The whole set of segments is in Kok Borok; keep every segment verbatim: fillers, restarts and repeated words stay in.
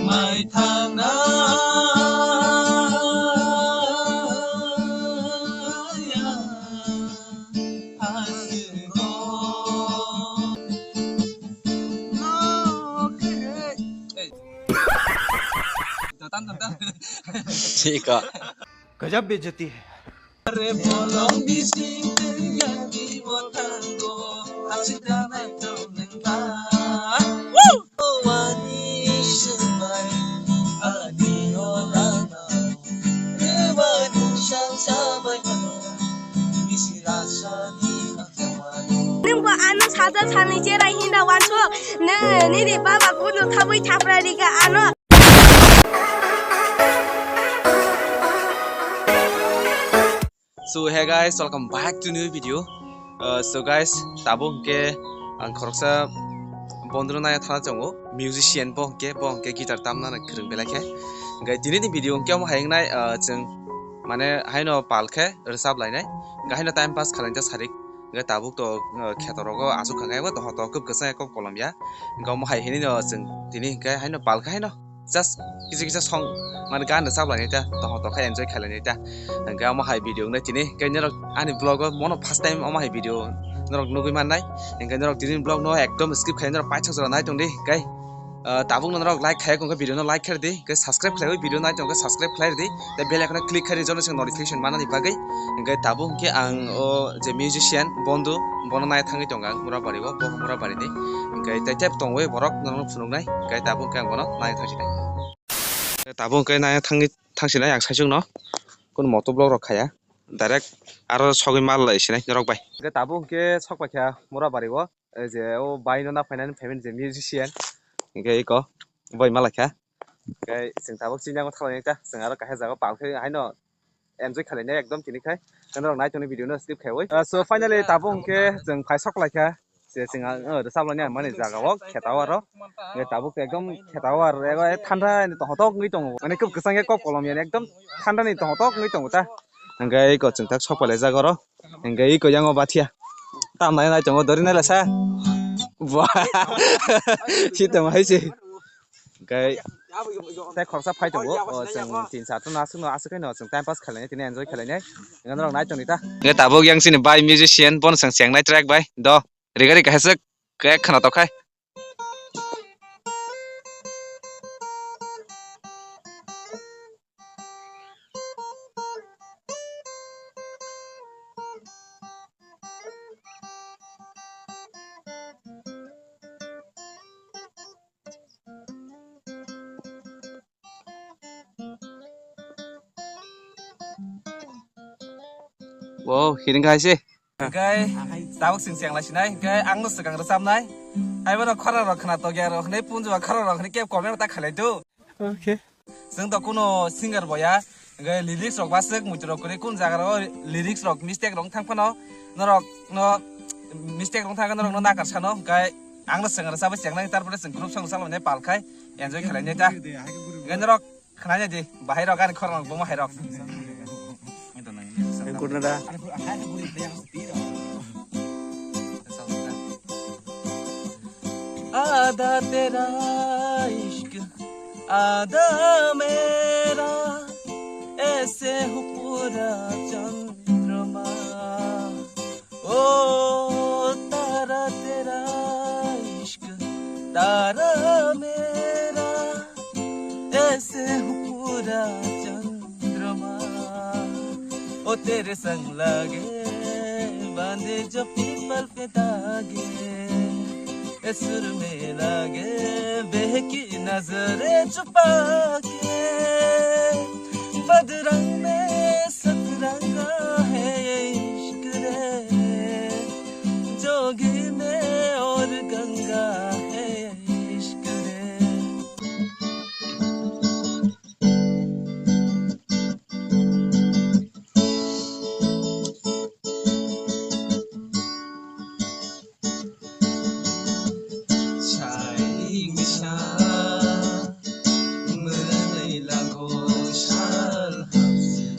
Mai thangna ya aswk. Hey. Dotan, dotan. Chika. Gajab bejati hai. Are bolong bising tengani motango asita nai tong nengba. Woo! Wani sebai ani olama. Rewani sang sabai ano. Bisi rasa di Nungbo ano sajak salni cherai hinda wansuk. Ne, nini baba kunu khabui thapra rika ano. So hey guys, welcome back to new video. Uh, so guys, tabuk hwnkhe ang khoroksa bondro nai thana chongo, musician bo hwnkhe, bo hwnkhe guitar tamna kwrwng belai khe. Hwnkhe tini ni video hwnkhe omo hai wngnai, uh, chwng mane haino pal khe rwchap lainai, hwnkhe haino time pass khlaina sarik. Hwnkhe tabuk to, uh, kheto rogo aswk kha khe, tongthok tongthok kwbwkhe kwchang khe kok kolom ya. Hwnkhe omo hai hinwi no chwng tini hwnkhe haino pal khe haino just kisa kisa song mane gan rwchap lainai ta, tongthok tongthok khe enjoy khlai lainai ta. Hwnkhe omo hai video wngnai tini, hwnkhe norok ani vlog o mono first time omo hai video norok nugwi mannai. Hwnkhe norok tini vlog no ekdom skip khlai norok paithak jora nai tong di, hwnkhe Ah, tabuk no norok like khai, hwnkhe video no like khai di, hwnkhe subscribe khlai, video nai tong khe subscribe khlai di, tei bell icon click khai di, jono chwng notification manani bagwi. Hwnkhe tabuk hwnkhe ang o je musician Bondhu, bono nai thangwi tongo ang Murabari o, bo Murabari ni. Hwnkhe tei tep tongwi borok norok phunuknai, hwnkhe tabuk hwnkhe ang bono nai thangsinai. Tabuk hwnkhe nai thangwi thangsinai ang saichung no, kun moto vlog rok khaya, direct aro sogwi mal lai sinai norok bai. Hwnkhe tabuk hwnkhe sok paikha Murabari o. Eh, je o bai no na phainani phaimani je musician, hwnkhe eko bai ma laikha. Hwnkhe chwng tabuk chini yango thalai ta, chwng aro kaisa jaga pal khe haino enjoy khlainai ekdom tini khai. Norok nai tongni video no skip khaiwi. Ah, so finally tabuk hwnkhe chwng phai sok laikha. Je chwng ang, oh, rwchap lainai ang mani jaga o khetao aro. Hwnkhe tabuk ekdom khetao aro ego thanda ni tongthok wngwi tongo. Mane kwbwkhe kwchang khe kok kolom yani ekdom thanda ni tongthok wngwi tongo ta. Hwnkhe eko chwng tak sok palai jaga oro. Hwnkhe eko yango bathia. Tam nai nai tongo dori nai lasa. Bua. Si tongo hai se. Hwnkhe tei khoroksa phai tongo. O chwng tin char jona aswk no aswk no chwng time pass khlainai tini enjoy khlainai. Hwnkhe norok nai tongdi ta. Hwnkhe tabuk yang chini bai musician bono chwng chengnai track bai. Do. Riga riga hesek. Khe khna tokhai. Wow, hiring ka hai se. Hwnkhe tabuk chwng chengla sinai, hwnkhe ang no swkang rwchapnai. Hai bono khorang rok khna tokya rok hwnwi punju ba khorang rok hwnwi kebo comment ta khalai do. Okay. Chwng to kuno singer bo ya, hwnkhe lyrics rok ba swk muitu rok kwrwi kun jaga rok lyrics rok mistake rok thang phano norok no mistake rok thang norok no nakar sano, hwnkhe ang no swkang rwchapwi chengnai, tarpore chwng group song salmani pal khai enjoy khlainai ta. Hwnkhe norok Khna di, bahai rok ani khorang bo bahai rok. Gurna da. आधा तेरा इश्क, आधा मेरा, ऐसे हूँ पूरा चंद्रमा। ओ तारा तेरा इश्क, तारा मेरा, ऐसे हूँ पूरा चंद्रमा। ओ तेरे संग लगे बांधे जो पीपल पे धागे, ए सुर में लगे बहकी नजरें छुपा के। बदरंग में सतरंगा है ये इश्क रे, जोगी में और गंगा है ये इश्क रे। Sai misa mwnwi lago sal hamsi.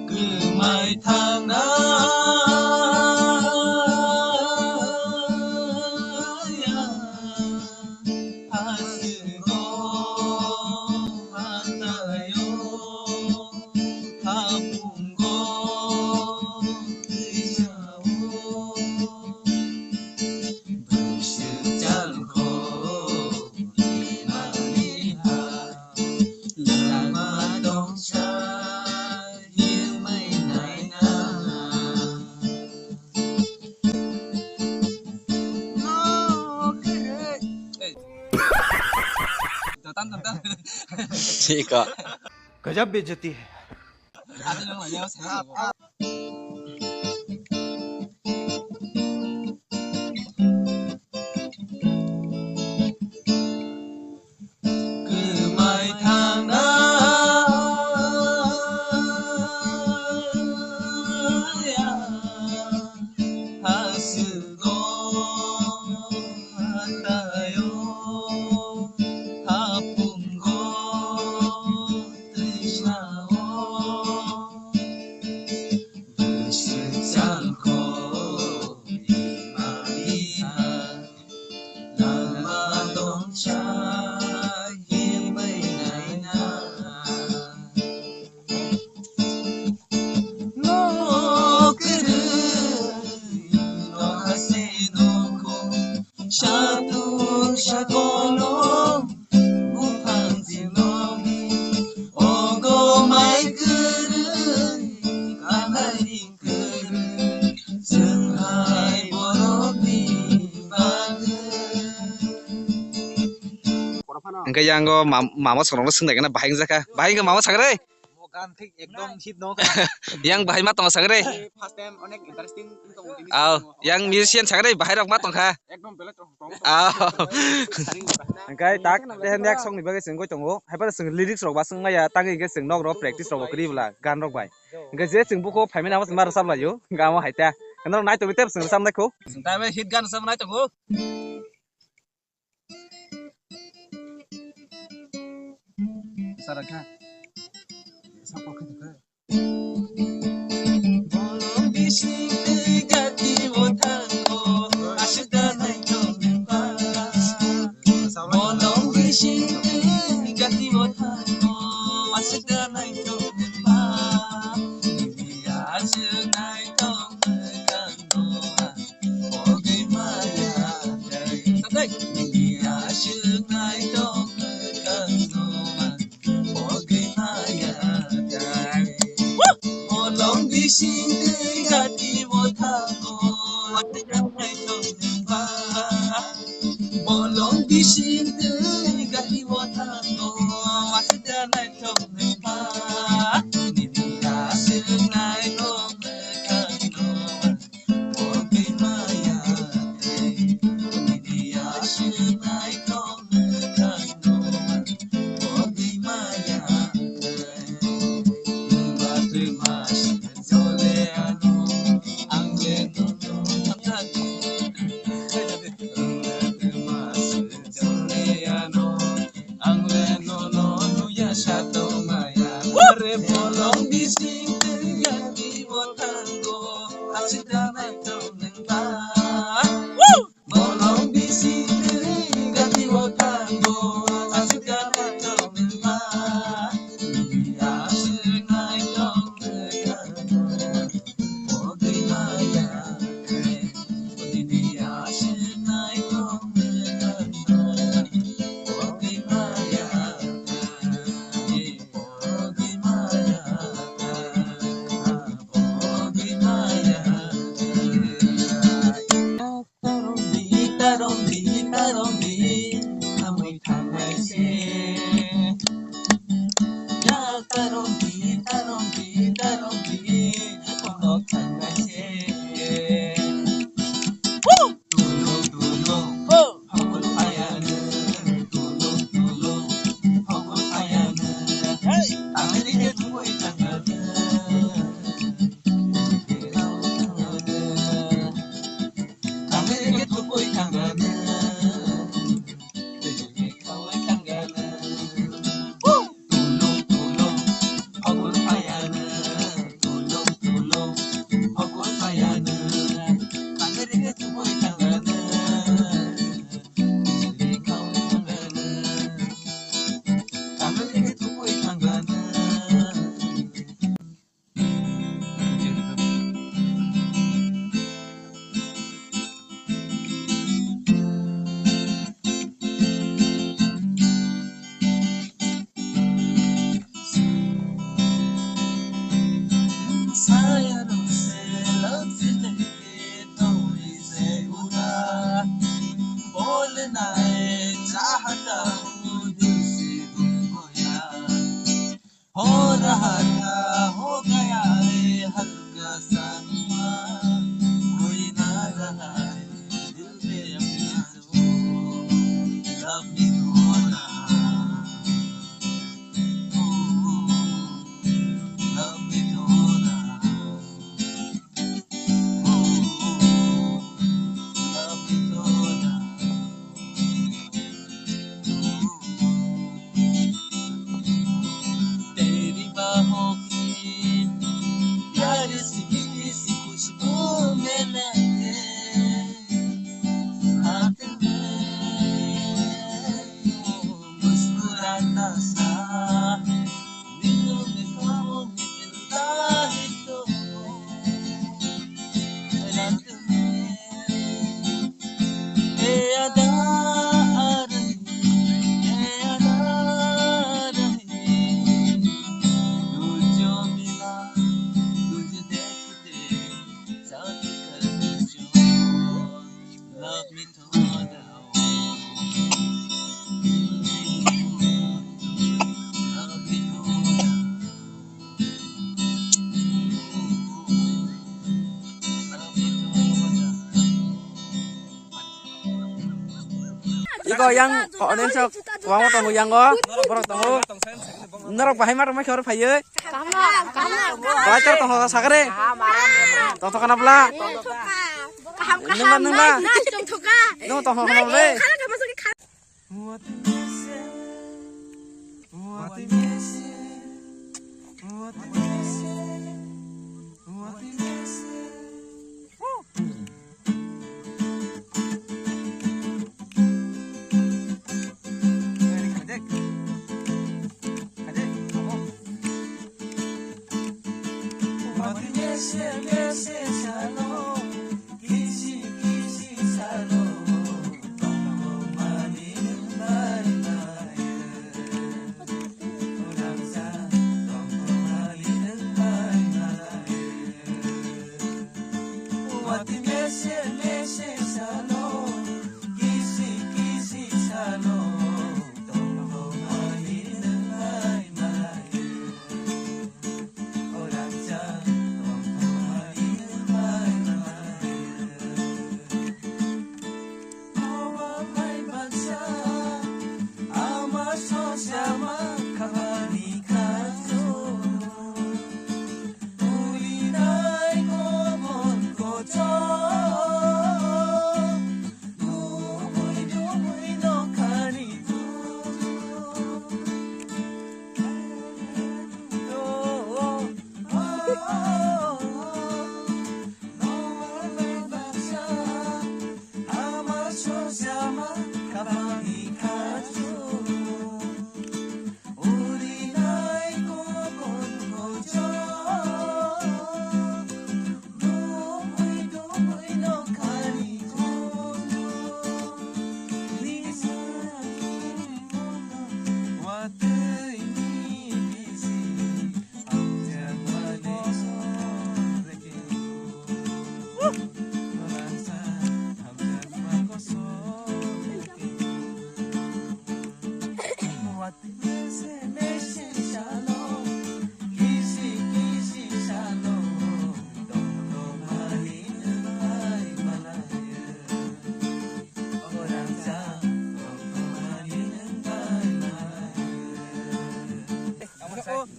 Kwmai thangna ya aswk o hataio hapungo twisao. Bwswk chalkho hinani ha lama tongsa himai naina. Sika. गजब बेइज्जती है। Kwmai thangna ya aswk o hataio hapungo twisao. Bwswk chalkho himani ha lama tongsa himai naina. Nok kwrwi no hase nokho satung sakono buphang jinogi ogo mai kwrwi kanai. Hwnkhe yango mam-, mama songrokno swngnaikhe bahai wngjakha. Bahai wngkha mama sakre? Yang bahai ma tongo sakre? Aw, yang musician sakre bahai rok ma tongkha. Aw. Hwnkhe tak, tei next song ni bagwi chwng goi tongo. Haiphano chwng lyrics rok ba swngmaya, tangwi hwnkhe chwng nok rok practice rok bo kwrwi bwla gan rok bai. Hwnkhe je chwng bukhuk phaimani abo chwng ma rwchap laio, hwnkhe amo hai ta. Norok nai tongwi tei chwng rwchapnai kho. Chwng taibai hit gan rwchapnai tongo. Sara kha. Sapa kha kha. Bolong bising twi gati o thango, aswk da naithok nungkha. Bolong bising twi gati o thango, aswk da naithok nungkha. Nini aswk naithok mwkhang no, bogwi maya tei. Nini aswk naithok mwkhang no, bogwi maya tei. Bolong bising twi gati o thango, aswk da naithok nungkha. Bolong bising twi gati o thango, aswk da naithok nungkha. Nini aswk naithok mwkhang no, bogwi maya tei. Nini aswk naithok mwkhang no, bogwi maya tei. Nwng ba twma se jole ano, ang le nono thangkha. Nwng ba twma se jole ano, ang le nono nuya sa tongmaya. Are bolong bising twi gati o thango, aswk da naithok nungkha. Bolong bising twi gati o thango, aswk da naithok nungkha. Nini aswk naithok mwkhang no, bogwi maya tei. Nini aswk naithok mwkhang no, bogwi maya tei. Bogwi maya tei. Bogwi maya tei. Love me थोड़ा, love me थोड़ा। तेरी बाहों की प्यारी सी मीठी सी खुशबू में लहके हाथ में मुस्कुराता सा दिल में ख्वाबों में मिलता है तो रात में ए अदा आ रही, ए अदा आ रही। तू जो मिला, तुझे देखते साथ कर जो love me थोड़ा। Iko yang audience rok kwbangma tongo yango, borok tongo. Norok bahai ma rwmai khe oro phaiwi. Bahai tor tongo sakre. Tongthok kana bla. Nungla nungla. Nung tongthok kana bla.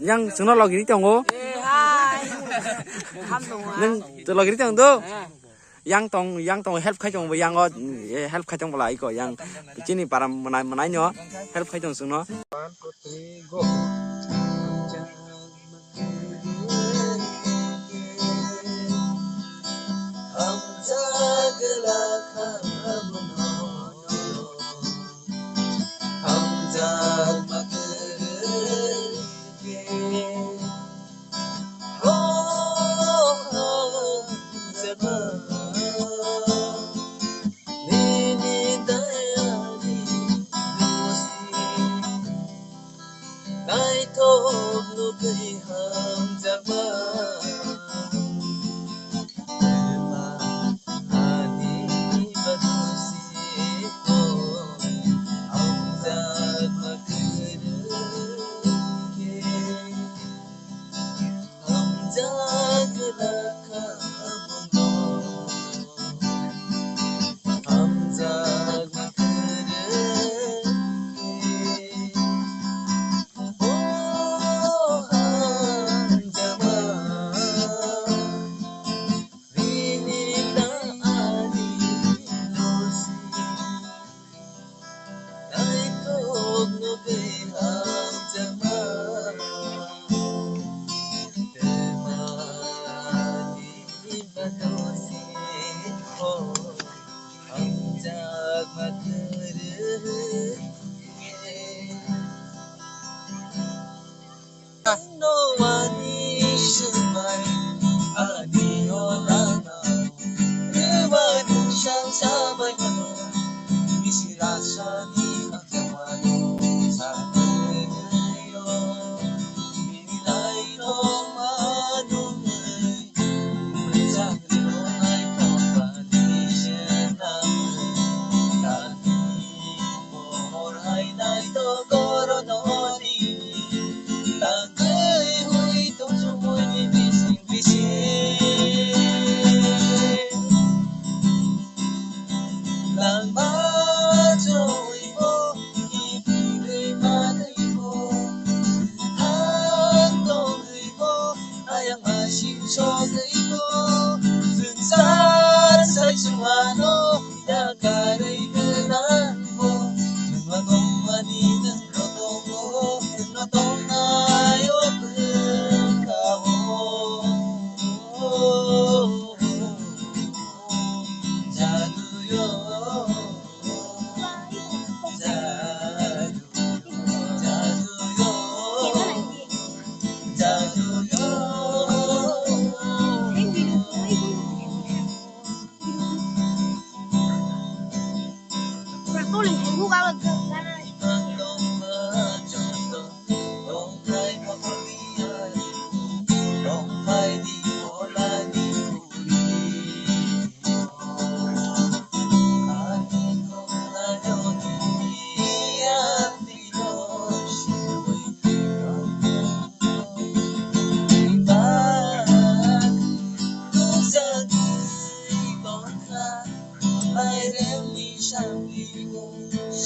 Yang chwngno logi tongo. Nung logi tong do. Yang tong, yang tong help khai tong bo, yang o, eh, help khai tong bwla iko yang chini para mwnai, mwnai no help khai tong chwngno. One, two, three, go.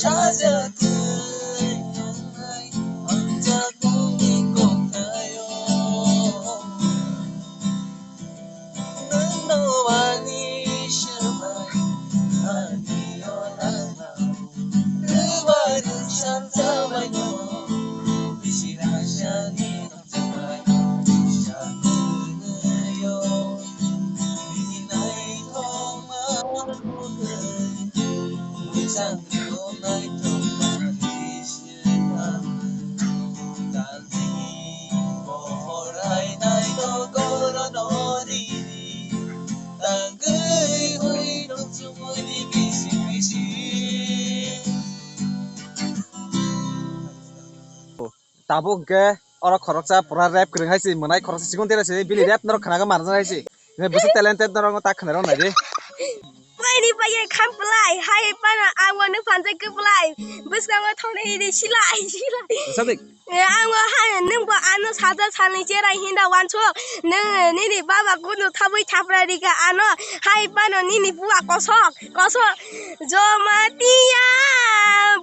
Sajagwi tongnai ang jagungni kokthaio. Nwngno ani swbai ani yolano. Rwbaru sansabaino bisi rasani. Tabuk hwnkhe oro khoroksa pura rap kwrwng hai se, mwnai khoroksa sikon tera se, bini rap norok khna khe manjak hai se. Bwswk talented norok ta khna rw nai di. Paini paye kham plai, hai pana ang wano phanjak kwplai. Bwskango thongnai di silai, silai. Sadik. Eh, ang wa hai, nwng bo ano sajak sanai cherai hinda wanso. Nwng nini baba kunu thabwi thapra rika ano. Hai pana nini bua kosok, kosok. Jomatiya,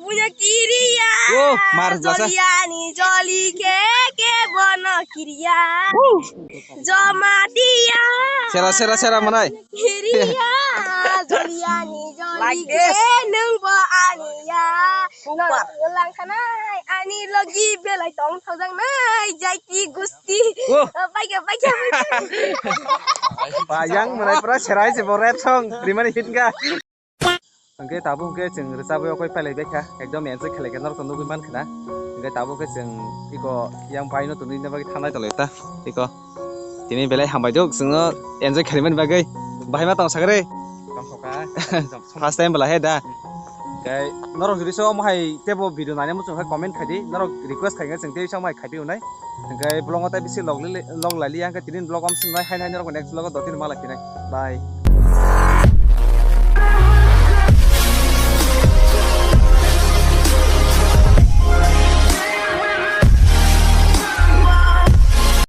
buya kiriya. Oh, mar jasa. Joliyani joli ke ke bono kiriya. Jomatiya. Sera, sera, sera manai. Kiriya, joliyani joli ke nung bo aniya. Super. Nang langkhanai ani logi belai tong thojang nai jaiti gusti. Oh. Baikya, baikya, baikya. Bayang manai pura serai se bo rap song. Rimani hit ga. Hwnkhe tabuk hwnkhe chwng rwchabwi okoi pailai baikha, ekdom enjoy khlai khe norok to nugwi mankha na. Hwnkhe tabuk khe chwng iko yang baino tonwi na bagwi thangnai tonglaio ta iko. Tini belai hambai duk chwngno enjoy khlaimani bagwi. Bahai ma tong sakre? Tongkha. First time bwla he da. Hwnkhe norok jodi se omo hai teibo video naina muchung khe comment khai di, norok request khai khe chwng tei omo hai khai phi hwnai. Hwnkhe vlog o tei bisi log lili, log lailiya, hwnkhe tini vlog om sinai, hai hai norok next vlog o dotino ma lai phinai. Bye.